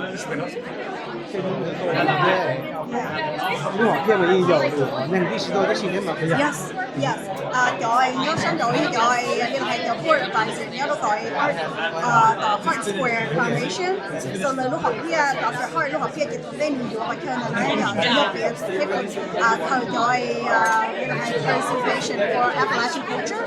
Tsis, lub hom phiaj mas yeej yaum neeg tib si tau tab sis thiab mas puas yog? Yes, yes. Cov nyob sab nraud yog cov li hais cov board advisor nyob rau tom, tom Hart Square Foundation. So lawv lub hom phiaj, Doctor Hart lub hom phiaj ces thaum ntej nws yuav qhov chaw ntawd na yom, nyob pem thaum cov li hais Preservation for Appalachian Culture.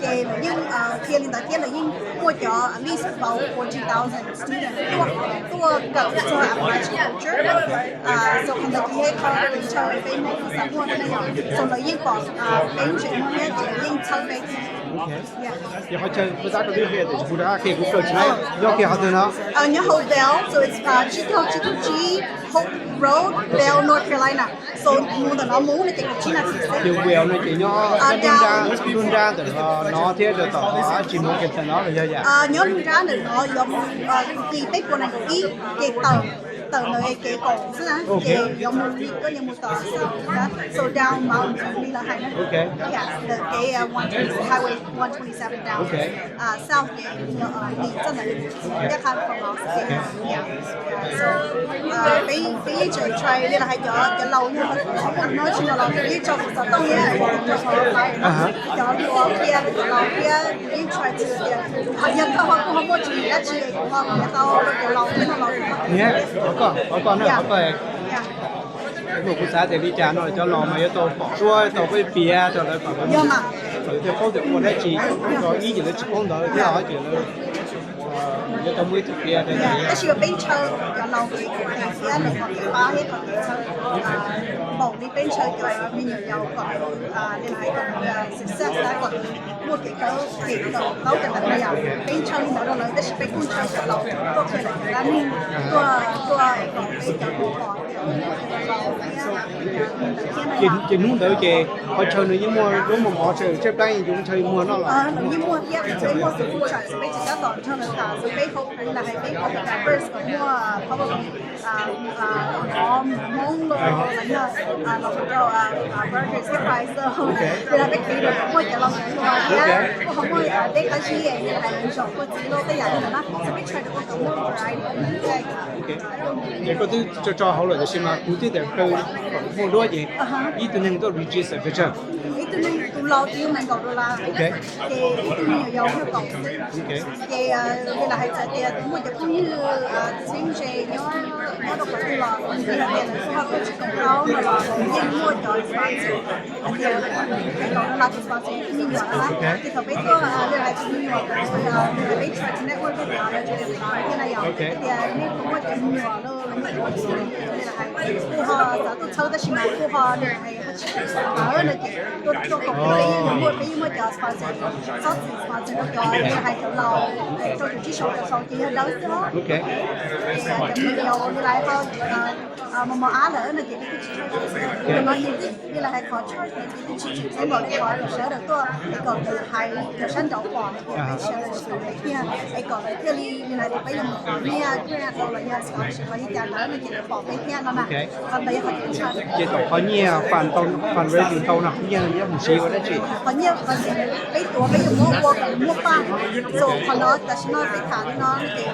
Ces lawv yeej qhia li ntawd thiab lawv yeej muaj cov at least about fourteen thousand students tuaj, tuaj kawm txog Appalachian culture. So qhov ntawd ces yog ib qho kev ntshaw peb Hmoob xav muaj na yom. So lawv yeej pom peb ntseeg Hmoob thiab ces lawv yeej txhawb peb. Ces qhov chaw kuv tab koj twb qhia tias kuv rov qab qhia kuv kawm tsis laib, nyob kiag qhov twg no? Nyob hauv Vail, so it's tsib caug tsib caug tsib Hope Road, Vail, North Carolina. So mus ntawm no mus no ces kaum tsib nas this xwb. Ces Vail no ces nyob nruab nrab ntawm no thiab rau tom tsis mus kiag ntawm no los yog yam? Nyob nruab nrab ntawm no yuav mus hlis peb puas nees nkaum ib ces tawm, tawm ntawm kev kaum xwb na, ces yuav mus li koj yuav mus tom south, so down mountain li lawv hais na. Ntawm kev one twenty, highway one twenty seven down south ces hlis txoj ntawd thiab qha from us ces so peb, peb yeej tseem try li lawv hais cov, cov laus yog lawv kuj ho muaj no tsis no los yeej tso kuv xov tooj thiab, cov hluas qhia cov laus thiab yeej try to tias qhov yog koj ho kuj ho muaj tswv yim dab tsi kuv ho qhia tau rau cov laus thiab no los kuv ho qhia. Qhov koj, qhov koj na, qhov koj. Kuv xav tias li cas no cov laus mas yuav tau pom suab tau peb piav rau lawv kom lawv, kom lawv thiaj paub tias ua dab tsi, ib ces lawv tsis paub ntawd thiab ces lawv yuav tau muaj ib tug piav rau. Tab sis peb ntshaw cov laus kev kawm thiab lawv qhov kev pab thiab qhov kev txhawb npaum li peb ntshaw cov me nyuam yaus kom lawv li hais kom success na, kom muaj kev kawm, kev kawm paub kev ntawd na yom. Peb ntshaw li ntawd rau lawv tab sis peb kuj ntshaw cov laus tuaj qhia lawv cov dab neeg, tuaj, tuaj kom peb cov hluas pom. Ces hnub ntawd ces qhov chaw nws yeej muaj lub mos mov tsawg tsawg plab yus ntshaw muag noj los? Yeej muaj thiab, peb muaj food trucks, peb tsis tab tom nrog lawv tham, peb hope li hais peb hope diverse kom muaj probably mov Hmoob los yog los rau burgers thiab fries, li hais peb kev los muaj cov laus cov hluas thiab kuj ho muaj deb qab zib li hais zaum kua txiv los tej yam li ntawd na, so peb try to ua kom muaj variety. Ces koj twb tso tso hauv lawm tiam sis mas kuv twb tias kaw kom muaj duab ces ib tug neeg tuaj register pes tsawg? Ib tug neeg tus laus ces yog nees nkaum dollar, ces ib tug me nyuam yaus yog kaum xwb. Ces li lawv hais txawm tias muaj cov phooj ywg txheeb ze nyob, nyob rau qhov twg los yog tias lawv kuj ho tuaj tsis koom plaub no los yeej muaj cov sponsor, hais tias kaum dollar tus sponsor ib tug me nyuam na. Ces thaum peb tuaj li lawv hais tus me nyuam, peb try to network thiab lawv tsis kam thiab na yom. Tias nej kuj muaj cov me nyuam los li lawv hais kuj ho xav tuaj txhawb tab sis mas kuj ho li lawv hais ho tsis kam no ces tuaj, tuaj koom peb, peb yeej muaj, peb yeej muaj cov sponsor, txhob txwm sponsor rau cov li lawv hais cov laus rau caum tsib sau rau sau ces yog dawb xwb. Ces cov me nyuam yaus li lawv ho mos mos ab lawm no ces peb kuj tsis txhawb. Li lawv hais qhov charge no ces twb tsis tseem txheeb npaum li qhov sawv daws tuaj es kom lawv hais cov sab nraud pom no ces peb sawv daws tsis koom peb thiaj, es kom lawv thiaj li li lawv tias peb yuav mus qhov nyiaj grant los yog scholarship los yog cas ntawd no ces lawv pom peb thiab no na. Qhov ntawd yog qhov kev ntshaw. Ces thaum qhov nyiaj fund tau, fundraising tau no qhov nyiaj no yuav mus siv ua dab tsi? Qhov nyiaj qhov peb tuav peb yuav muab ua kom muaj paj, so qhov no tam sim no peb tham li no ces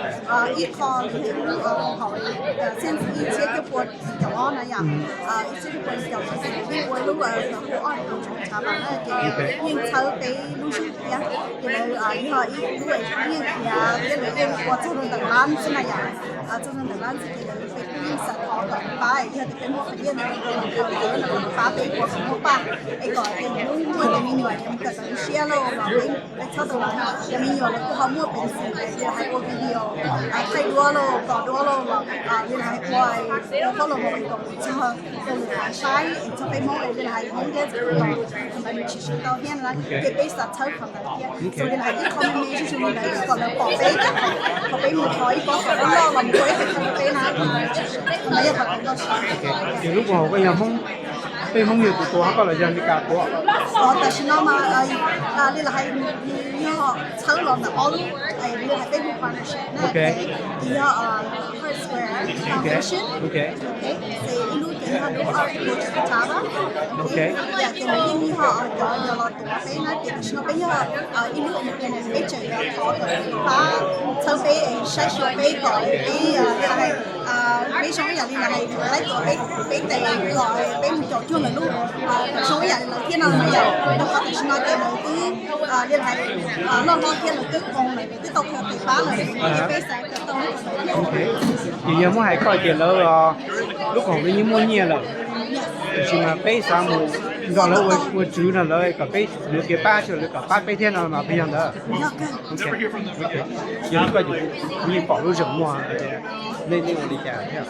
ib qho li hauv ib txhiab cuaj pua caum ob na yom, ib txhiab cuaj pua caum ob ces yeej ua lub hu ob tau tseem tshav las na ces yeej txhawb peb lub zeeg thiab ces lawv yog ib lub yeej khiav thiab lawv yeej ua txog rau ntawm lab xwb na yom. Txog rau ntawm lab xwb ces lawv peb kuj yeej xav thov kom pab es yog tias peb muab qhov nyiaj no rau lawv, lawv pab peb ua kom muaj paj es kom tias lub muaj cov me nyuam cov mus kawm tau lub siab lauj los peb txhob tau los cov me nyuam lawv kuj ho muaj peev xwm li hais ua video thaij duab lauj, kos duab lauj los li hais ua ua khaub lauj mus kom txog rau lwm haiv saib es txog peb Hmoob es li hais Hmoob thiab txawm los ntawd nws tsis siv tau thiab na ces peb xav txhawb qhov ntawd thiab. So li hais ib qho me me zuj zus li ntawd kom lawv pom peb, kom peb mus thov ib pob khaub loj los mus ua ib qho rau peb na, qhov ntawd yog qhov kev nkauj siab. Ces lub koom haum koj yog Hmoob, peb Hmoob yog tus tuav koj los yog Meskas tuav? Tam sim no mas li lawv hais yog txhawb los ntawm ob lub li hais peb hu partnership na, ces yog Hart Square Foundation. Okay, ces ib lub ces yog lub Art Porch Catawba. Okay, ces nws yeej yog cov yog los tuav peb na, ces tam sim no peb yog ib lub independent, peb tseem yuav thov kom pab txhawb peb, saib xyuas peb kom peb, peb zoo ib yam li lawv hais, lawv tuav peb tes kom peb mus caum cuag lawv lub, zoo ib yam li lawv thiab no na yom. Rau qhov tam sim no ces lawv twb li lawv hais loj hlob thiab lawv twb qoos lawm, twb tau qhia tes pab lawm, ces peb xav kom tau. Ces yog muab hais koj ces lawv lub khoom lawv yeej muaj nyiaj lawm, tiam sis mas peb xav mus nrog lawv ua tswv no lawv kom peb yuav kev pab, lawv kom pab peb thiab no mas peb yog ntawd. Yog li koj ces kuv yeej pom lub zeem muag, nej nej ua li cas thiab?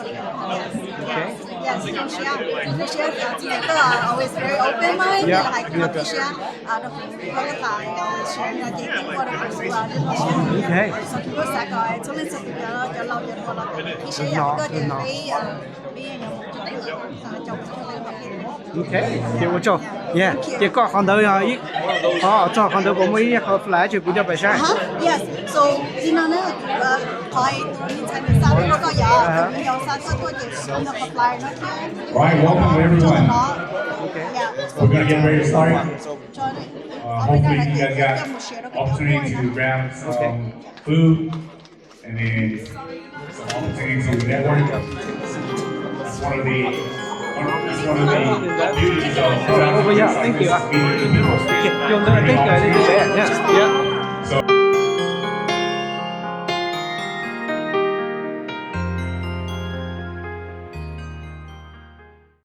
Ok, ces ua tsaug. Yeah, ces koj qhov ntawd yog ib qhov, txog qhov ntawd puas muaj ib qhov flyer ces kuv coj pais saib. Yes, so, li no na, qhov tus me ntxhais nws xa tuaj rau koj yom, tus me nyuam xa tuaj tuaj ces nws qhov flyer no thiab. Right, welcome everyone. Okay. Yeah. We're gonna get ready to start. Uh, hopefully you guys got opportunity to grab some food. And then some opportunity to network. That's one of the, that's one of the beauties of Oh, yeah, thank you. Meeting new people. Okay, you'll know, thank you. I didn't do that. Yeah.